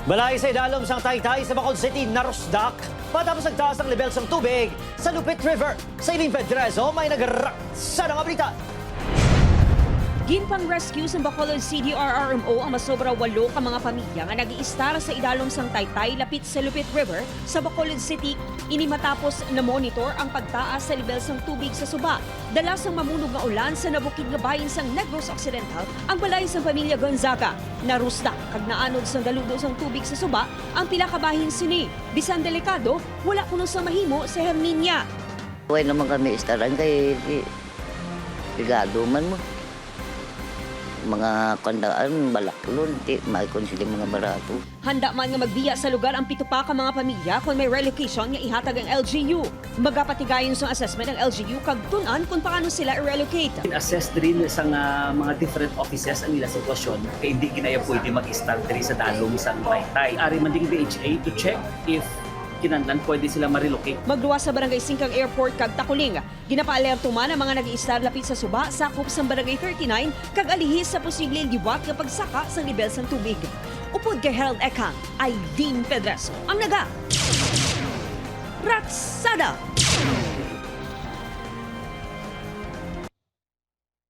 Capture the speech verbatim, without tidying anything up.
Balay sa idalom sang Taytay sa Bacolod City narusdak matapos ang taas ang lebel sang tubig sa Lupit River. Sa Eileen Pedreso, may nagraksada nga balita. Ginpang-rescue sang Bacolod C D R R M O ang masobra walo ka mga pamilya nga nag-iistar sa idalom sang Taytay lapit sa Lupit River sa Bacolod City. Ini matapos na-monitor ang pagtaas sa lebel sang tubig sa suba dala sang mamunog nga ulan sa nabukid nga bahin sang Negros Occidental ang balay sang pamilya Gonzaga. Narusdak kag naanod sang daludo sang tubig sa suba ang pila ka bahin sini. Bisan delikado, wala kuno sang mahimo si Herminia. Way naman kami istaran kay di, pigado man mo. Mga kandaan, balaklon, di maikon sila mga barato. Handa man nga magbiya sa lugar ang pito pa ka mga pamilya kon may relocation nga ihatag ang L G U. Magapatigayon sang assessment ang L G U kag tun-an kon paano sila i-relocate. In-assess diri sa nga mga different offices ang ila sitwasyon kay hindi ginaya pwede mag-istar diri sa dalom sang Taytay. Ari man ding D H A to check if kinahanglan pwede sila ma-relocate. Magluwas sa Barangay Singkang Airport kag Taculing. Ginapaalerto man ang mga nag-iistar lapit sa suba sakop sang Barangay thirty-nine kag alihis sa posible liwat nga pagsaka sang lebel sang tubig. Upod kay Harold Ekang, Aileen Pedreso ang naga Raksada.